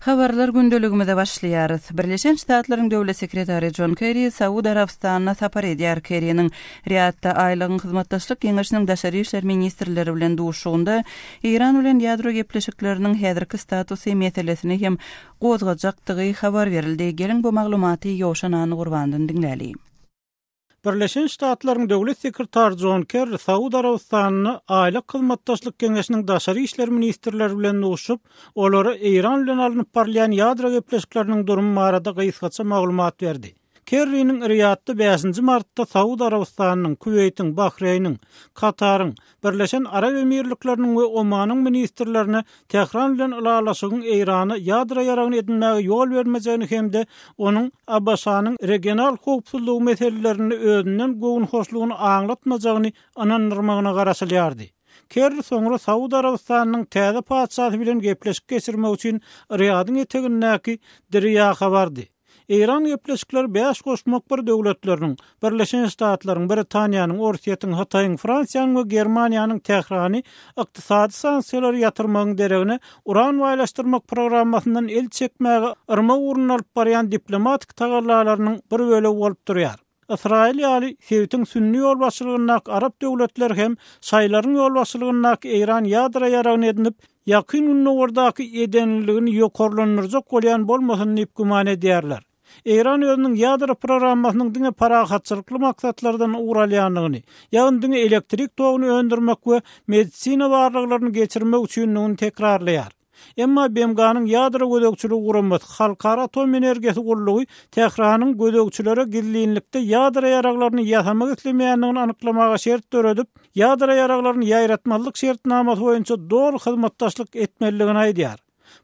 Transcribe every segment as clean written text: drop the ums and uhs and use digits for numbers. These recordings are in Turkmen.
Habarlar gündeligimize başlaýarys. Birleşen Ştatlaryň Döwlet sekretary Jon Kerri Saud Arabystanyna sapar edýär. Kerriniň Riýadda Aýlagyň Hyzmatdaşlyk Geňeşiniň daşary işler ministrleri bilen duşuşygynda Eýran bilen ýadro gepleşikleriniň häzirki statusy meselesini hem gozgajakdygy habar berildi. Geliň bu maglumaty Ýowşan Annagurbandan diňläli. Birleşen Ştatlaryň Döwlet sekretary Jon Kerri Saud Arabystanynda Aýlyk Hyzmatdaşlyk Geňeşiniň daşary işler ministrleri bilen duşuşyp, olara Eýran bilen alnyp barylýan ýadro gepleşikleriniň durumy barada gysgaça maglumat berdi. Kerriniň Riýadda bäşinji martda Saud Arabystanynyň, Kuweýtiň, Bahreýniň, Kataryň, Birleşen Arap Emirlikleriniň we Omanyň ministrlerine Tähran bilen ylalaşygyň Eýrana ýadro ýaragyny edinmäge ýol bermejegini hem-de onuň ABŞ-nyň regional howpsuzlygy meselelerinde özünden göwünhoşlugyny aňlatmajagyny ynandyrmagyna garaşylýardy. Kerri soňra Saud Arabystanynyň täze patyşasy bilen gepleşik geçirmek üçin Riýadyň etegindäki Dirýaha bardy. Eýran gepleşikleri bäş goşmak bir döwletleriniň, Birleşen Ştatlaryň, Britaniýanyň, Orsýetiň, Hytaýyň, Fransiýanyň we Germaniýanyň Tährany ykdysady sanksiýalary ýatyrmagyň deregine uran baýlaşdyrmak programmasyndan el çekmäge yrmak ugrunda alyp barýan diplomatik tagallalarynyň bir bölegi bolup durýar. Ysraýyl ýaly sebitiň sünni ýolbaşçylygyndaky arap döwletleri hem şaýylaryň ýolbaşçylygyndaky Eýran ýadro ýaragyny edinip, Ýakyn Gündogardaky edenliligini ýokarlandyrjak bolýan bolmasyn diýip güman edýärler. Eýran özüniň ýadro programmasynyň diňe parahatçylykly maksatlardan ugur alýandygyny, ýagny diňe elektrik toguny öndürmek we medisina barlaglaryny geçirmek üçindigini tekrarlaýar. Emma BMG-niň Ýadro gözegçiligi guramasy, Halkara atom energiýasy gullugy Tähranyň gözegçilere gizlinlikde ýadro ýaraglaryny ýasamak islemeýändigini anyklamaga şert döredip, ýadro ýaraglaryny ýaýratmazlyk şertnamasy boýunça doly hyzmatdaşlyk etmelidigini aýdýar.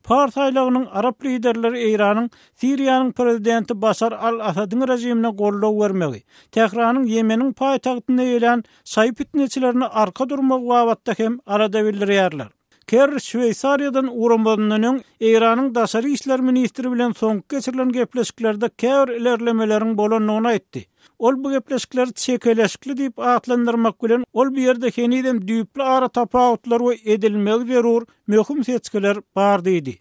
Pars aýlagynyň arap liderleri Eýranyň Siriýanyň prezidenti Başar al-Asadyň režimine goldaw bermegi, Tähranyň Ýemeniň paýtagtyny eýelän şaýy pitneçilerine arka durmagy babatda hem alada bildirýärler. Kerr Şweýsariýadan ugramazyndan öň Eýranyň daşary işler ministri bilen soňky geçirilen gepleşiklerde käbir ilerlemeleriň bolandygyny aýtdy. Ol bu gepleşikleri çekeleşikli diýip atlandyrmak bilen, ol bu ýerde henizem düýpli aratapawutlar we edilmegi zerur möhüm seçgiler bar diýdi.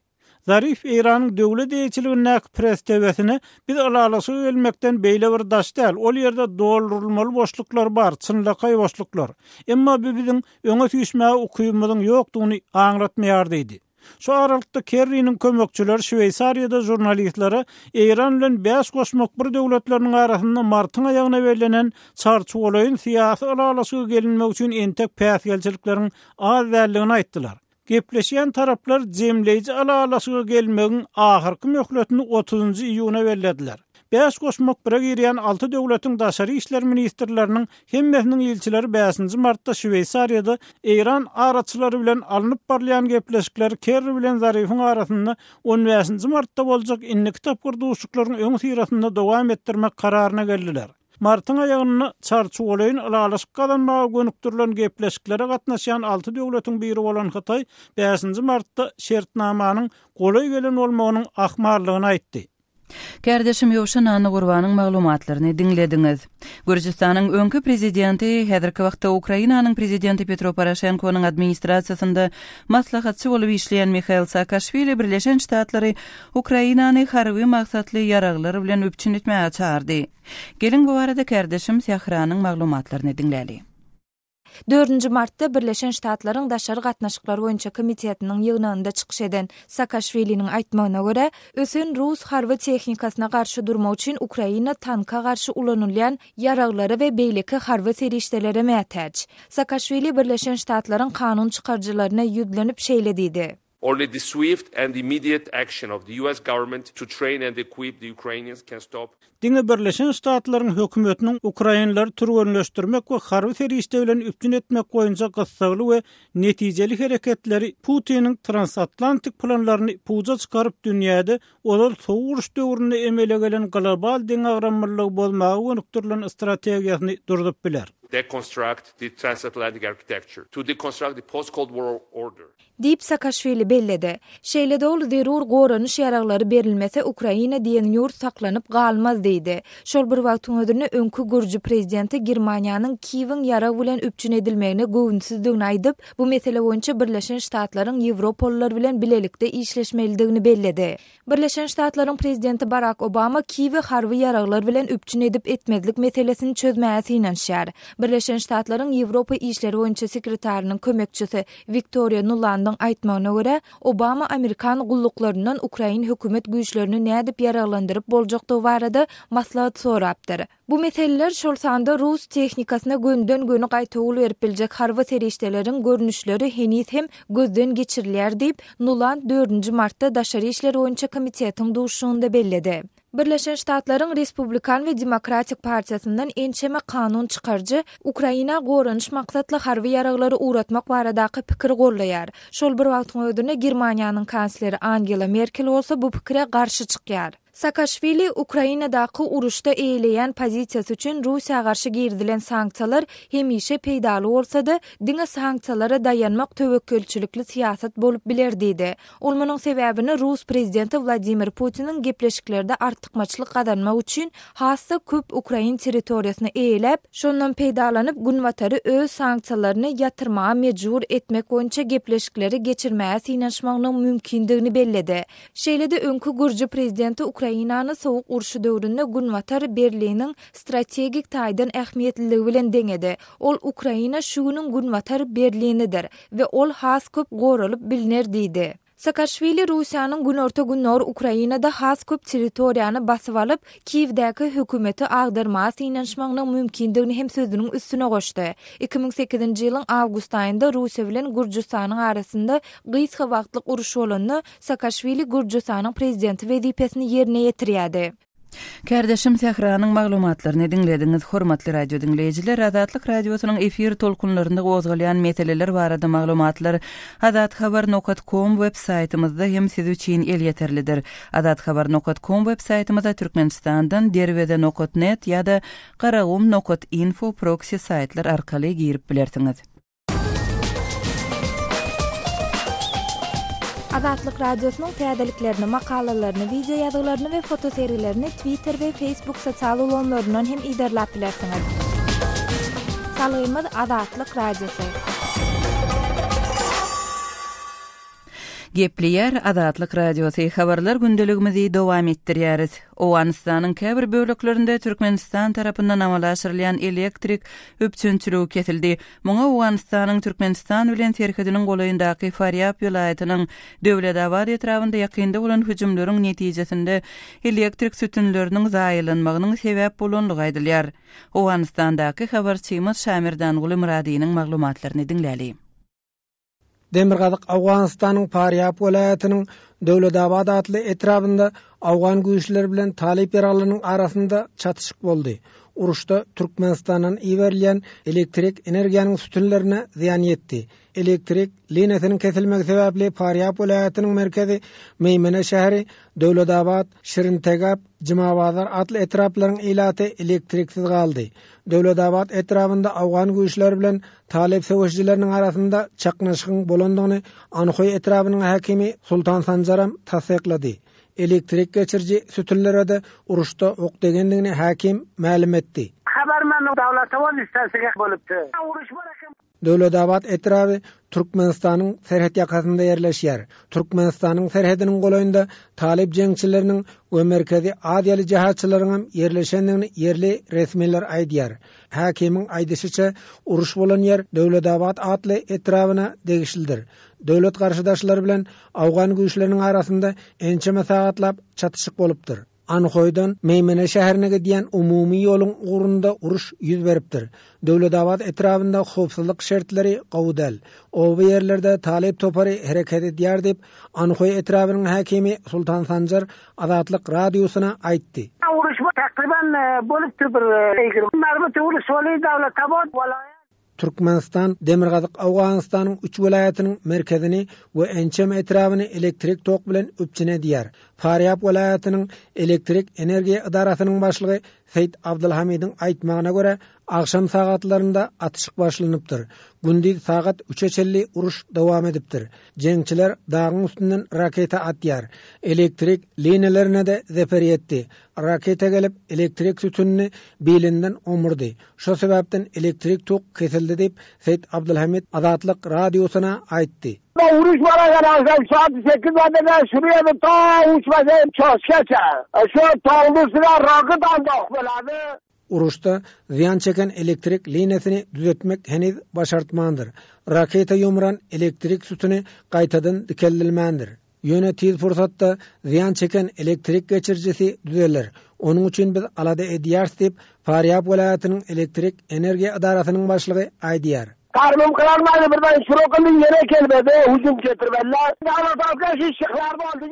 Zarif Eýranyň döwlet eýeçiligindäki Press TV-sine Biz ylalaşyga gelmekden beýle bir daş däl, ol ýerde doldurylmaly boşluklar bar, çynlakaý boşluklar. Emma bu biziň öňe süýşmäge ukybymyzyň ýokdugyny aňlatmaýar diýdi. Şu aralykda Kerriniň kömekçileri Şweýsariýada žurnalistlere Eýran bilen bäş goşmak bir döwletleriniň arasynda martyň aýagyna bellenen çarçuwalaýyn syýasy ylalaşyga gelinmek üçin entek päsgelçilikleriň az däldigini aýtdylar. Gepleşýän taraplar jemleýji ylalaşyga gelmegiň ahyrky möhletini otuzynjy iýuna bellediler. Bäş goşmak bire girýän alty döwletiň daşary işler ministrleriniň hemmesiniň ilçileri bäşinji martda Şweýsariýada eýran araçylary bilen alnyp barylýan gepleşikleri Kerri bilen Zarifiň arasynda on bäşinji martda boljak indiki tapgyr duşuşyklaryň öňüsyrasynda dowam etdirmek kararyna geldiler. Martyň aýagynda çarçuwalaýyn ylalaşyk gazanmaga gönükdirilen gepleşiklere gatnaşýan alty döwletiň biri bolan Hytaý bäşinji martda şertnamanyň golaý gelen bolmagynyň ahmallygyny aýtdy. Kärdeşim Ýowşan Annagurbanyň maglumatlaryny diňlediňiz. Gürjüstanyň öňki prezidenti, häzirki wagtda Ukrainanyň prezidenti Petro Poroşenkonyň administrasiýasynda maslahatçy bolup işleýän Mihail Saakaşwili Birleşen Ştatlary Ukrainany harby maksatly ýaraglar bilen üpjün etmäge çagyrdy. Geliň bu barada kärdeşim Sähranyň maglumatlaryny diňläli. Dördünji martda Birleşen Ştatlaryň Daşary gatnaşyklar boýunça komitetiniň ýygnagynda çykyş eden Saakaşwiliniň aýtmagyna görä, ösen rus harby tehnikasyna garşy durmak üçin Ukraina tanka garşy ulanylýan ýaraglara we beýleki harby serişdelere mätäç. Saakaşwili Birleşen Ştatlaryň kanun çykaryjylaryna ýüzlenip şeýle diýdi. Only the swift and immediate action of the US government to train and equip the Ukrainians can stop. Diňe Birleşen Ştatlaryň hökümetiniň ukrainlary türgenleşdirmek we harby serişde bilen üpjün etmek boýunça gyssagly we netijeli hereketleri Putiniň transatlantik planlaryny puja çykaryp dünýäde ozal sowuk uruş döwründe emele gelen global deňagramlylygy bozmaga gönükdirilen strategiýasyny durzup biler. Deconstruct the transatlantic architecture, to deconstruct the post-Cold War order. Diýip, Saakaşwili belledi. Şeýle-de ol zerur goranyş ýaraglary berilmese Ukraina diýen ýurt saklanyp galmaz diýdi. Şol bir wagtyň özünde öňki gürji prezidenti Germaniýanyň Kiýewiň ýarag bilen üpjün edilmegine göwünsizdigini aýdyp, bu mesele boýunça Birleşen Ştatlaryň ýewropalylar bilen bilelikde işleşmelidigini belledi. Birleşen Ştatlaryň prezidenti Barak Obama Kiýewi harby ýaraglar bilen üpjün edip-etmezlik meselesini çözmäge synanyşýar. Birleşen Ştatlaryň Ýewropa işleri boýunça sekretarynyň kömekçisi Wiktoriýa Nulandyň aýtmagyna görä, Obama amerikan gulluklaryndan ukrain hökümet güýçlerini nädip ýaraglandyryp boljakdygy barada maslahat sorapdyr. Bu meseleler, şol sanda rus tehnikasyna gönüden-göni gaýtawul berip biljek harby serişdeleriň görnüşleri heniz hem gözden geçirilýär diýip, Nuland dördünji martda Daşary işler boýunça komitetiň duşuşygynda belledi. Birleşen Ştatlaryň Respublikan we Demokratik partiýasyndan ençeme kanun çykaryjy Ukraina goranyş maksatly harby ýaraglary ugratmak baradaky pikiri goldaýar. Şol bir wagtyň özünde Germaniýanyň kansleri Angela Merkel bolsa bu pikire garşy çykýar. Saakaşwili Ukrainadaky uruşda eýeleýän pozisiýasy üçin Russiýa garşy girizilen sanksiýalar hemişe peýdaly bolsa-da, diňe sanksiýalara daýanmak töwekgelçilikli syýasat bolup biler diýdi. Ol munuň sebäbini rus prezidenti Wladimir Putiniň gepleşiklerde artykmaçlyk gazanmak üçin has-da köp ukrain territoriýasyny eýeläp, şondan peýdalanyp Günbatary öz sanksiýalaryny ýatyrmaga mejbur etmek boýunça gepleşikleri geçirmäge synanyşmagynyň mümkindigini belledi. Şeýle-de öňki gürji prezidenti Ukrainany Sowuk urşy döwründe Günbatar Berliniň strategik taýdan ähmiýetliligi bilen deňedi. Ol Ukraina şu günüň Günbatar Berlinidir we ol has köp goralyp bilner diýdi. Saakaşwili Russiýanyň günorta-gündogar Ukrainada has köp territoriýany basyp alyp, Kiýewdäki hökümeti agdarmaga synanyşmagynyň mümkindigini hem sözüniň üstüne goşdy. 2008-nji ýylyň awgust aýynda Russiýa bilen Gürjüstanyň arasynda gysga wagtlyk uruş bolanda, Saakaşwili Gürjüstanyň prezidenti wezipesini ýerine ýetirýärdi. Kärdeşim Sähranyň maglumatlaryny diňlediňiz. Hormatly radio diňleýjiler, Azatlyk Radiosynyň efir tolkunlarynda gozgalýan meseleler barada maglumatlar azathabar nokat kom web saýtymyzda hem siz üçin elýeterlidir. Azathabar nokat kom web saýtymyza Türkmenistandan Derweze nokat net ýa-da Garagum nokat info proksi saýtlar arkaly girip bilersiňiz. Azatlyk Radiosynyň täzeliklerini, makalalaryny, wideo ýazgylaryny we fotosergilerini Twitter we Facebook sosial ulgamlaryndan hem yzarlap bilersiňiz. Salgymyz Azatlyk Radiosy. Gepleýär Azatlyk Radiosy, Habarlar gündeligimizi dowam etdirýäris. Owganystanyň käbir böleklerinde Türkmenistan tarapyndan amala aşyrylýan elektrik üpjünçiligi kesildi. Muňa Owganystanyň Türkmenistan bilen serhediniň golaýyndaky Farýab welaýatynyň Döwletabat etrabynda ýakynda bolan hüjümleriň netijesinde elektrik sütünleriniň zaýalanmagynyň sebäp bolandygy aýdylýar. Owganystandaky habarçymyz Şamerdanguly Myradynyň maglumatlaryny diňläli. Demirgazyk Owganystanyň Farýab welaýatynyň Döwletabat atly etrabynda owgan güýçleri bilen talyp ýaraglynyň arasynda çatyşyk boldy. Uruşda Türkmenistandan iberilýän elektrik energiýanyň sütünlerine zyýan ýetdi. Elektrik liniýasynyň kesilmegi sebäpli Farýab welaýatynyň merkezi Meýmene şäheri, Döwletabat, Şirintegap, Jumabazar atly etraplaryň ilaty elektriksiz galdy. Döwletabat etrabynda owgan güýçleri bilen Talyp söweşijileriniň arasynda çaknyşygyň bolandygyny Anhoý etrabynyň häkimi Sultan Sanjaram tassyklady. Elektrik geçiriji sütünlere-de uruşda ok degendigini häkim mälim etdi. Habarmanyň Dawlatowat stansiýasy bolupdy. Uruş bar eken. Döwletabat etraby Türkmenistanyň serhet ýakasynda ýerleşýär. Türkmenistanyň serhediniň golaýynda talyp jeňçileriniň we merkezi aziýaly jehatçylaryňam ýerleşendigini ýerli resmiler aýdýar. Häkimiň aýdyşyça, uruş bolan ýer Döwletabat atly etrabyna degişlidir. Döwlet garşydaşlary bilen owgan güýçleriniň arasynda ençeme sagatlap çatyşyk bolupdyr. Anhoýdan Meýmene şäherine gidýän umumy ýoluň ugrunda uruş ýüz beripdir. Döwletabat etrabynda howpsuzlyk şertleri gowy däl. Oba ýerlerde talyp topary hereket edýär diýip, Anhoý etrabynyň häkimi Sultan Sanjar Azatlyk Radiosyna aýtdy. Uruş takryban bolupdyr bir 20 marmyt uruş boldy Dawlatabat welaýat. Türkmenistan Demirgazyk Owganystanyň üç welaýatynyň merkezini we ençeme etrabyny elektrik tok bilen üpjün edýär. Farýab welaýatynyň elektrik energiýa edarasynyň başlygy. Seýit Abdylhamidiň aýtmagyna görä, agşam sagatlarynda atyşyk başlanypdyr. Gündiz sagat üçe çenli uruş dowam edipdir. Jeňçiler dagyň üstünden raketa atýar. Elektrik liniýalerine-de zeper ýetdi. Raketa gelip, elektrik sütünini bilinden omurdy. Şo sebäpden elektrik tok kesildi diýip, Seýit Abdylhamid Azatlyk Radiosyna aýtdy. Uruş baragan agşam saat sekiz bada şurýady ta uç bada çaşgaça. Şo tagly üstüne raket aldak bolady. Uruşda zyýan çeken elektrik liniýasyny düzetmek heniz başartmandyr. Raketa ýumran elektrik sütüni gaýtadan dikeldilmändir. Ýöne tiz pursatda zyýan çeken elektrik geçirijisi düzeler. Onuň üçin biz alada edýäris diýip, Farýab welaýatynyň elektrik energiýa edarasynyň başlygy aýdýar. Garnym gyralmady birden şurokyndy ýere kelmedi hüjüm getirmediler. Dawlatowka şu şyhlar boldy.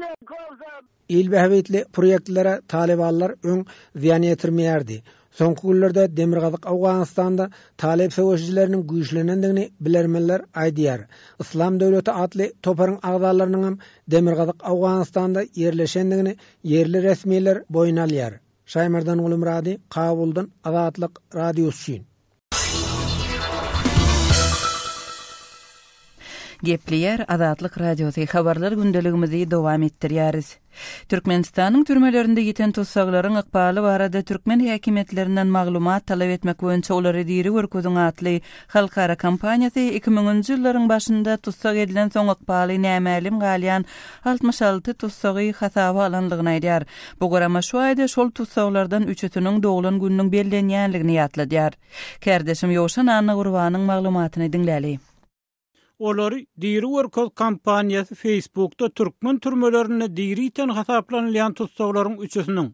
Il bähbitli proýektlere talybanlar öň zyýan ýetirmeýärdi. Soňky günlerde demirgazyk Owganystanda talyp söweşijileriniň güýçlenendigini bilermenler aýdýar. Yslam döwleti atly toparyň agzalarynyňam demirgazyk Owganystanda ýerleşendigini ýerli resmiler boýun alýar. Şaýmerdan Gulumyrady, Kabuldan Azatlyk Radiosy üçin. Gepleýär Azatlyk Radiosy, habarlar gündeligimizi dowam etdirýäris. Türkmenistanyň türmelerinde ýiten tussaglaryň ykbaly barada türkmen häkimiýetlerinden maglumat talap etmek boýunça Olary diri görkeziň atly halkara kampaniýasy iki müňünji ýyllaryň başynda tussag edilensoň ykbaly nämälim galýan 66 tussagy hasaba alandygyny aýdýar. Bu gurama şu aýda şol tussaglardan üçüsiniň doglan gününiň bellenýändigini ýatladýar. Kärdeşim Ýowşan Annagurbanyň maglumatyny diňläli. Olary diri görkez kampaniýasy Facebookda türkmen türmelerinde diri ýiten hasaplanylýan tussaglaryň üçüsiniň,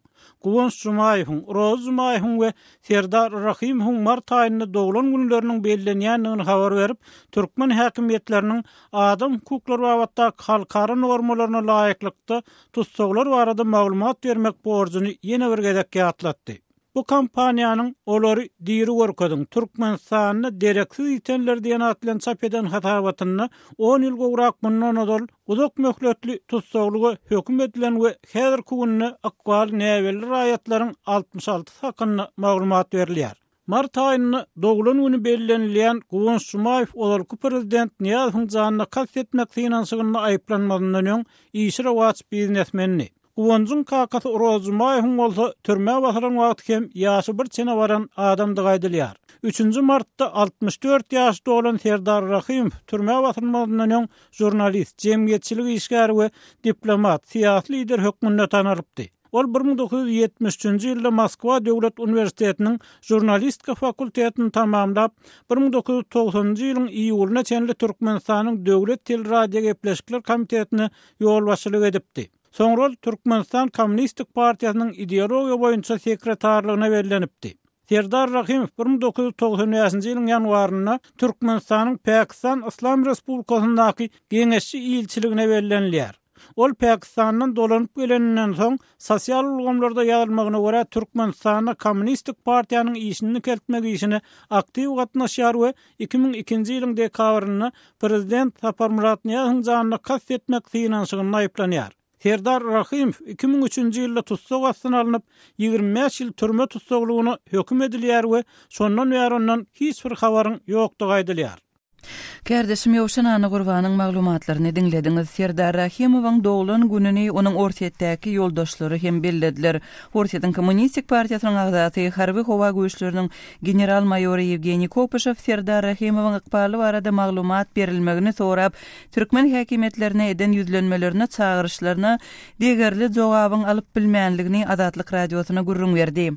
Guwanç Jumaýewiň, Rozy Jumaýewiň we Serdar Rahymowyň mart aýynda doglan günleriniň bellenýändigini habar berip, türkmen häkimiýetleriniň adam hukuklary babatdaky halkara normalaryna laýyklykda tussaglar barada maglumat bermek borjuny ýene bir gezek ýatlatdy. Bu kampaniýanyň Olary diri görkeziň, Türkmenistanda dereksiz ýitenler diýen at bilen çap eden hasabatynda on ýyl gowrak mundan ozal uzak möhletli tussaglyga höküm edilen we häzirki günde ykbaly näbelli raýatlaryň 66-sy hakynda maglumat berilýär. Mart aýynda doglan güni bellenilýän Guwanç Jumaýew ozalky prezident Nyýazowyň janyna kast etmek synanyşygynda aýyplanmazyndan öň işi rowaç biznesmendi. Guwanjyň kakasy Oraz Jumaýewiň bolsa türmä basylan wagty hem ýaşy bir çene baran adamdygy aýdylýar. Üçünji martda 64 ýaşy dolan Serdar Rahymow türmä basylmazyndan öň žurnalist, jemgyýetçilik işgäri we diplomat, syýasy lider hökmünde tanalypdy. Ol 1973-nji ýylda Moskwa döwlet uniwersitetiniň žurnalistika fakultetini tamamlap, 1990-njy ýylyň iýulyna çenli Türkmenistanyň Döwlet teleradiogepleşikler komitetine ýolbaşçylyk edipdi. Soňra ol Türkmenistan Kommunistik partiýasynyň ideologiýa boýunça sekretarlygyna bellenipdi. Serdar Rahymow 1995-nji ýylyň ýanwarynda Türkmenistanyň Pakistan Yslam Respublikasyndaky geňeşçi ilçiligine bellenilýär. Ol Pakistandan dolanyp geleninden soň, sosial ulgamlarda ýazylmagyna görä, Türkmenistanda Kommunistik partiýanyň işini dikeltmek işine aktiw gatnaşýar we 2002-nji ýylyň dekabrynda prezident Saparmyrat Nyýazowyň janyna kast etmek synanyşygynda aýyplanýar. Serdar Rahymow 2003-nji ýylda tussag astyna alnyp, 25 ýyl türme tussaglygyna höküm edilýär we şondan bäri ondan hiç bir habaryň ýokdugy aýdylýar. Kärdeşim Ýowşan Annagurbanyň maglumatlaryny diňlediňiz. Serdar Rahymowyň doglan gününi onuň Orsýetdäki ýoldaşlary hem bellediler. Orsýetiň Kommunistik partiýasynyň agzasy, Harby-howa güýçleriniň general-maýory Ýewgeniý Kopyşew Serdar Rahymowyň ykbaly barada maglumat berilmegini sorap, türkmen häkimiýetlerine eden ýüzlenmelerine, çagyryşlaryna degerli jogabyň alyp bilmänligini Azatlyk Radiosyna gürrüň berdi.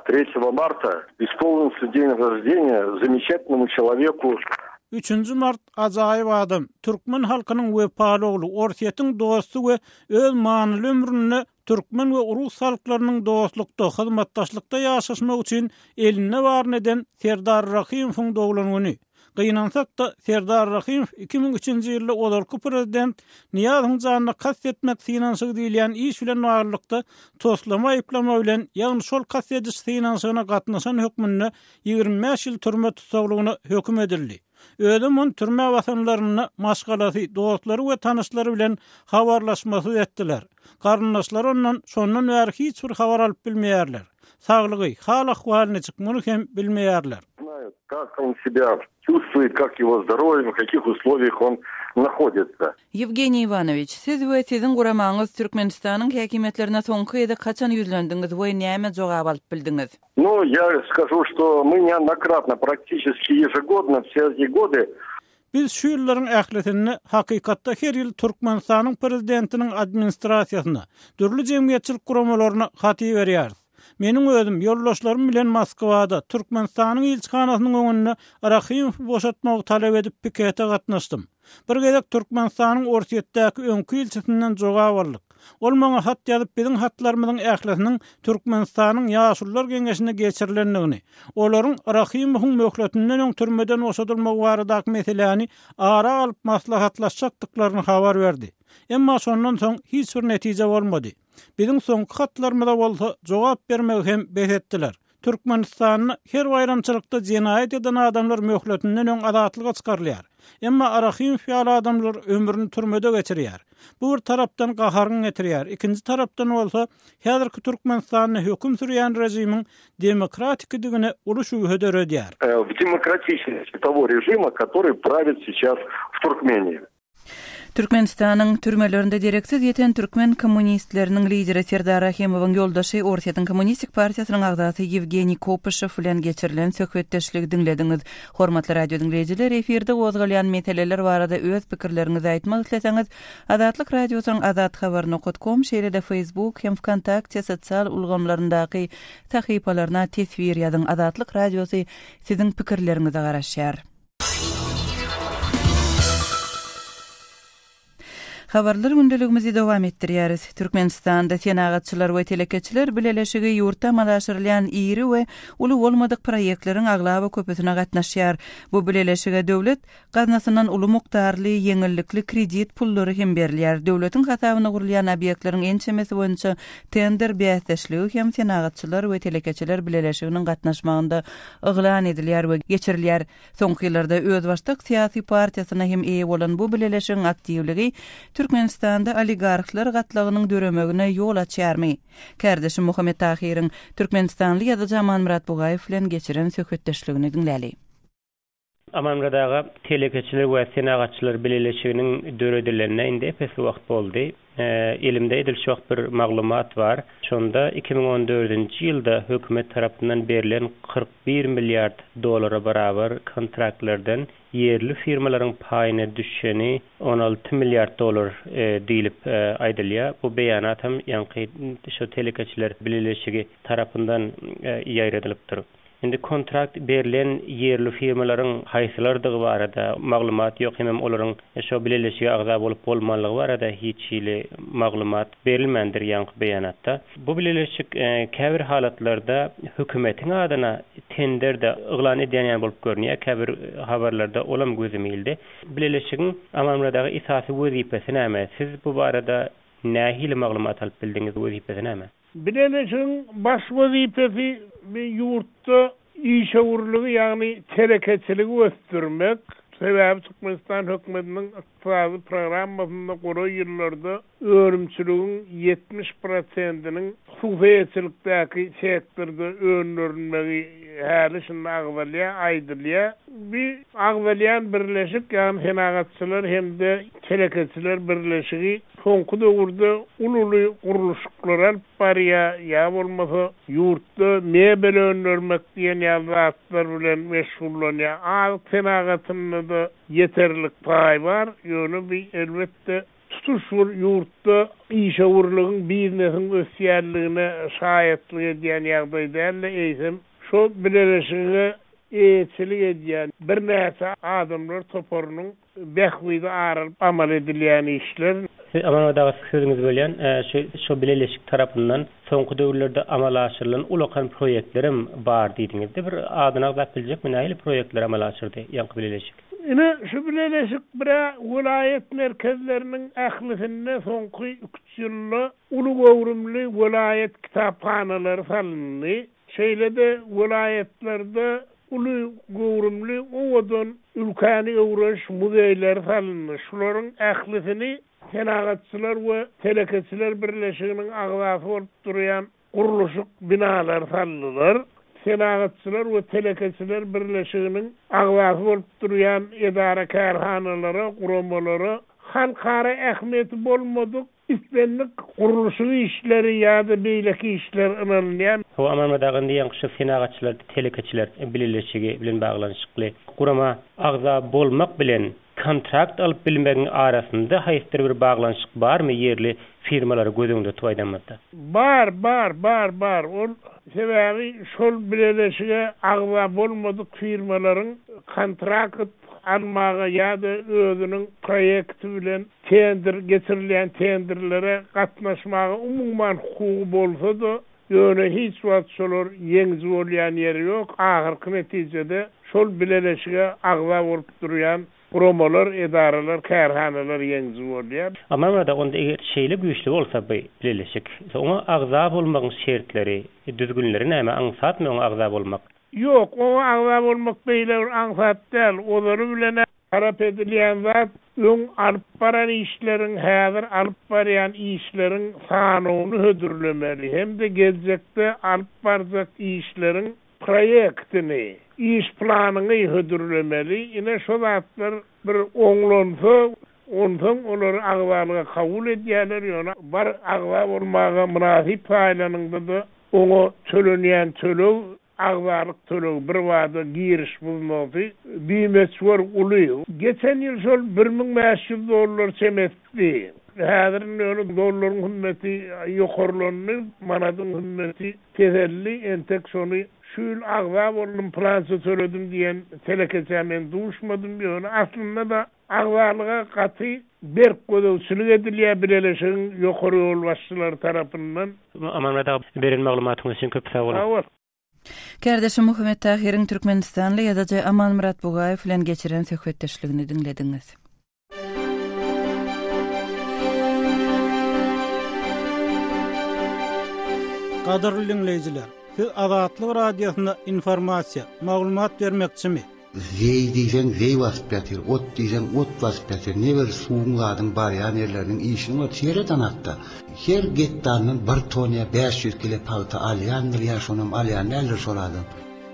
Tretýego marta ispolnilsýa deň roždeniýa zamečatelnomu çeloweku. Üçünji mart ajaýyp adam, türkmen halkynyň wepaly ogly, Orsýetiň dosty we öz manyly ömründe Türkmen we rus halklarynyň dostlukda, hyzmatdaşlykda ýaşaşmagy üçin elinde baryny eden Serdar Rahymowyň doglan güni. Gynansak-da, Serdar Rahymow 2003-nji ýylda ozalky prezident Nyýazowyň janyna kast etmek synanyşygy diýilýän iş bilen baglylykda toslama aýyplama bilen, ýagny şol kast ediş synanyşygyna gatnaşan hökmünde 25 ýyl türme tussaglygyna höküm edildi. Özem ony türmä basanlarynda maşgalasy, dostlary we tanyşlary bilen habarlaşmasyz etdiler. Garyndaşlary ondan şondan bäri hiç bir habar alyp bilmeýärler. Saglygy, hal-ahwaly niçik, muny hem bilmeýärler. Знают, как он себя чувствует, как его здоровье, в каких условиях он находится. Ýewgeniý Iwanowiç, siz we siziň guramaňyz Türkmenistanyň häkimiýetlerine soňky gezek haçan ýüzlendiňiz we näme jogap alyp bildiňiz? Ну, я скажу, что мы неоднократно, практически ежегодно, все эти годы, Biz şu ýyllaryň ählisinde hakykatda her ýyl Türkmenistanyň Prezidentiniň Administrasiýasyna, dürli jemgyýetçilik guramalaryna hat iberýäris. Meniň özüm ýoldaşlarym bilen Moskwada, Türkmenistanyň ilçihanasynyň öňünde Rahymowy boşatmagy talap edip pikete gatnaşdym. Bir gezek Türkmenistanyň Orsýetdäki öňki ilçisinden jogap aldyk. Ol maňa hat ýazyp biziň hatlarymyzyň ählisiniň Türkmenistanyň Ýaşulular geňeşine geçirilendigini, olaryň Rahymowyň möhletinden öň türmeden boşadylmagy baradaky meseläni ara alyp maslahatlaşjakdyklaryny habar berdi. Emma şondan soň hiç bir netije bolmady. Biziň soňky hatlarymyza bolsa jogap bermegi hem bes etdiler. Türkmenistanda her baýramçylykda jenaýat eden adamlar möhletinden öň azatlyga çykarylýar. Emma Rahymow ýaly adamlar ömrüni türmede geçirýär. Bu bir tarapdan gaharyňy getirýär, ikinji tarapdan bolsa häzirki Türkmenistanda höküm sürýän režimiň demokratikidigine uly şübhe döredýär. W demokratiçnosti togo režima, kotoryý prawit seýças w Turkmeniýi. Türkmenistanyň türmelerinde dereksiz ýiten türkmen kommunistleriniň lideri Serdar Rahymowyň ýoldaşy, Orsýetiň Kommunistik partiýasynyň agzasy Ýewgeniý Kopyşew bilen geçirilen söhbetdeşligi diňlediňiz. Hormatly radio diňleýjiler, efirde gozgalýan meseleler barada öz pikirleriňizi aýtmak isleseňiz, Azatlyk Radiosynyň azathabar nokat kom, şeýle-de Facebook hem Wkontakte sosial ulgamlaryndaky sahypalaryna teswir ýazyň. Azatlyk Radiosy siziň pikirleriňize garaşýar. Habarlar gündeligimizi dowam etdirýäris. Türkmenistanda Senagatçylar we telekeçiler bileleşigi ýurtda amala aşyrylýan iri we uly bolmadyk proýektleriň aglaba köpüsine gatnaşýar. Bu bileleşige döwlet gaznasyndan uly mukdarly ýeňillikli kredit pullary hem berilýär. Döwletiň hasabyna gurulýan obýektleriň ençemesi boýunça tender bäsdeşligi hem Senagatçylar we telekeçiler bileleşiginiň gatnaşmagynda yglan edilýär we geçirilýär. Soňky ýyllarda özbaşdak syýasy partiýasyna hem eýe bolan bu bileleşigiň aktiwligi Türkmenistanda oligarhlar gatlagynyň döremegine ýol açýarmy? Kärdeşim Muhammet Tahyryň türkmenistanly ýazyjy Amanmyrat Bugaýew bilen geçiren söhbetdeşligini diňläli. Amanmyrat aga, Telekeçiler we Senagatçylar bileleşiginiň döredilenine indi ep-esli wagt boldy. Elimde edil şu wagt bir maglumat bar. Şonda 2014-nji ýylda hökümet tarapyndan berlen 41 milliard dollara barabar kontraktlardan ýerli firmalaryň paýyna düşeni 16 milliard dollar diýlip aýdylýar. Bu beýanat hem ýaňky şu telekeçiler bileleşigi tarapyndan ýaýradylypdyr. Indi kontrakt berlen ýerli firmalaryň haýsylardygy barada maglumat ýok hemem olaryň şo bileleşige agza bolup bolmanlygy barada hiç hili maglumat berilmändir ýaňky beýanatda. Bu bileleşik käbir halatlarda hökümetiň adyna tender-de yglan edýän ýaly bolup görünýär, käbir habarlarda olam gözüme ildi. Bileleşigiň Amanmyrat aga esasy wezipesi näme? Siz bu barada nähili maglumat alyp bildiňiz wezipesi näme? Bileleşigiň baş wezipesi ýurtda işewürligi, ýagny telekeçiligi ösdürmek. Sebäbi Türkmenistan hökümetiniň ykdysady programmasynda golaý ýyllarda önümçiligiň 70 prosentiniň hususy eýeçilikdäki sektorda öndürilmegi häli-şindi agzalýar, aýdylýar. Bu agzalýan birleşik, ýagny Senagatçylar hem-de telekeçiler birleşigi Soňky döwürde uly-uly gurluşyklary alyp barýar, ýa bolmasa ýurtda mebel öndürmek diýen ýaly zatlar bilen meşgullanýar. Azyk senagatynda-da ýeterlik paý bar, ýöne bu elbetde tutuş bir ýurtda işewürligiň, biznesiň ösýänligine şaýatlyk edýän ýagdaý däl-de, eýsem şo bileleşige eýeçilik edýän birnäçe adamlar toparynyň Bähbidi aralyp amal edilýän işler. Siz Amanmyrat aga sözüňizi bölýän, şu şo bileleşik tarapyndan soňky döwürlerde amala aşyrylan ulakan proýektlerem bar diýdiňizde bir adyny agzap biljekmi nähili proýektleri amala aşyrdy ýaňky bileleşik? Ine şu bileleşik birä welaýat merkezleriniň ählisinde soňky iki-üç ýylda uly göwrümli welaýat kitaphanalary salyndy. Şeýle-de welaýatlarda uly göwrümli owadan ülkäni öwreniş muzeýleri salyndy. Şularyň ählisini Senagatçylar we telekeçiler birleşiginiň agzasy bolup durýan. gurluşyk binalary saldylar. Senagatçylar we telekeçiler birleşiginiň agzasy bolup durýan edara-kärhanalara, guramalara halkara ähmiýeti bolmadyk islendik gurluşyk işleri ýa-da beýleki işler ynanylýar. Hawa, Amanmyrat aga, indi ýaňky şu Senagatçylar, telekeçiler bileleşigi bilen baglanyşykly gurama agza bolmak bilen kontrakt alyp bilmegiň arasynda haýsydyr bir baglanyşyk barmy ýerli firmalary göz öňünde tutup aýdanymyzda? Bar, bar, bar, bar. Ol sebäbi şol bileleşige agza bolmadyk firmalaryň kontrakt almaga ýa-da özüniň proýekti bilen tender geçirilýän tenderlere gatnaşmaga umuman hukugy bolsa-da, ýöne hiç wagt şolar ýeňiji bolýan ýeri ýok, ahyrky netijede şol bileleşige agza bolup durýan guramalar, edaralar, kärhanalar ýeňiji bolýar. Amanmyrat aga, onda eger şeýle güýçli bolsa bu bileleşik, oňa agza bolmagyň şertleri, düzgünleri näme, aňsatmy oňa agza bolmak? Ýok, oňa agza bolmak beýle bir aňsat däl. Ozaly bilen-ä talap edilýän zat, öň alyp baran işleriň, häzir alyp barýan işleriň sanawyny hödürlemeli hem-de geljekde alyp barjak işleriň proýektini, iş planyňy hödürlemeli. Ine, şo zatlar bir oňlansa, onsoň olary agzalyga kabul edýärler, ýöne bar agza bolmaga mynasyp saýlanyňda-da oňa tölenýän töleg, agzalyk tölegi birbada giriş wznosy bimöçber uly. Geçen ýyl şol 1500 dollar çemesidi. Häzir indi ýöne dollaryň hümmeti ýokarlandy, manadyň hümmeti peseldi. Entek şony şu ýyl agza boldum, pylança töledim diýen telekeçä men duşmadym. Ýöne aslynda-da Agzalyga gaty berk gözegçilik edilýär bileleşigiň ýokary ýolbaşçylary tarapyndan. Amanmyrat aga beren maglumatyňyz üçin köp sag boluň. Sag bol. Kärdeşim Muhammet Tahyryň türkmenistanly ýazyjy Amanmyrat Bugaýew bilen geçiren söhbetdeşligini diňlediňiz. Gadyrly diňleýjiler, siz Azatlyk Radiosyna informasiýa, maglumat bermekçimi? Zeý diýseň zeý basyp ýatyr, ot diýseň ot basyp ýatyr, ne bir suwuň zadyň barýan ýerleriniň işini bor, seredanakda. Her gektaryndan bir ton ýa 500 kile pagta alýandyr ýa şonam alýan däldir şol adam.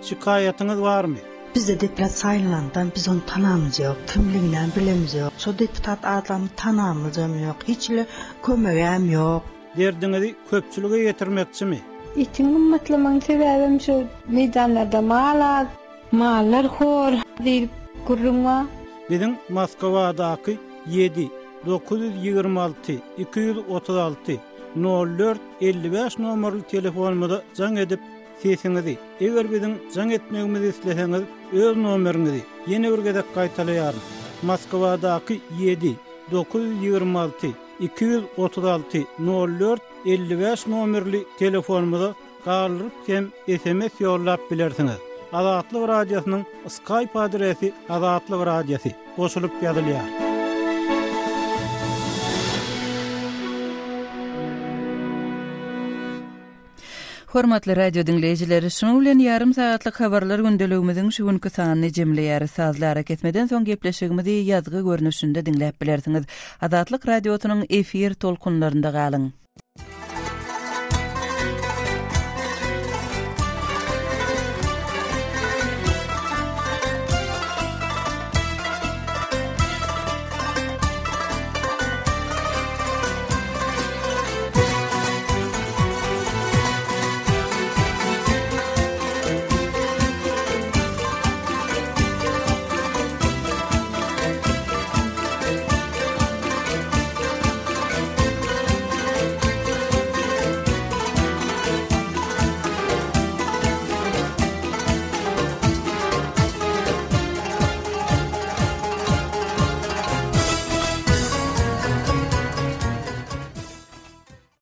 Şikaýatyňyz barmy? Bizde deputat saýlanandan biz ony tanamyz ýok, kimliginem bilemiz ýok. Şo deputat adamy tanamyzam ýok, hiç hili kömegem ýok. Derdiňizi köpçülige ýetirmekçimi? Etiň gymmatlamagyň sebäbem şu meýdanlarda mal az. Mallar hor diýlip gürrüň bar. Biziň Moskwadaky ýedi, 926 236 04 55 nomerli telefonymyza jaň edip, sesiňizi, eger biziň jaň etmegimizi isleseňiz, öz nomeriňizi, ýene bir gezek gaýtalaýaryn, Moskwadaky ýedi, 926 236 04 55 nomerli telefonymyza galdyryp hem sms ýollap bilersiňiz. Azatlyk Radiosynyň Skype adresi Azatlyk Radiosy, goşulyp ýazylýar. Hormatly radio diňleýjiler, şunuň bilen ýarym sagatlyk habarlar gündeligimiziň şu günki sanyny jemleýäris. Sazly arakesmeden soň gepleşigimizi ýazgy görnüşinde diňläp bilersiňiz. Azatlyk Radiosynyň efir tolkunlarynda galyň!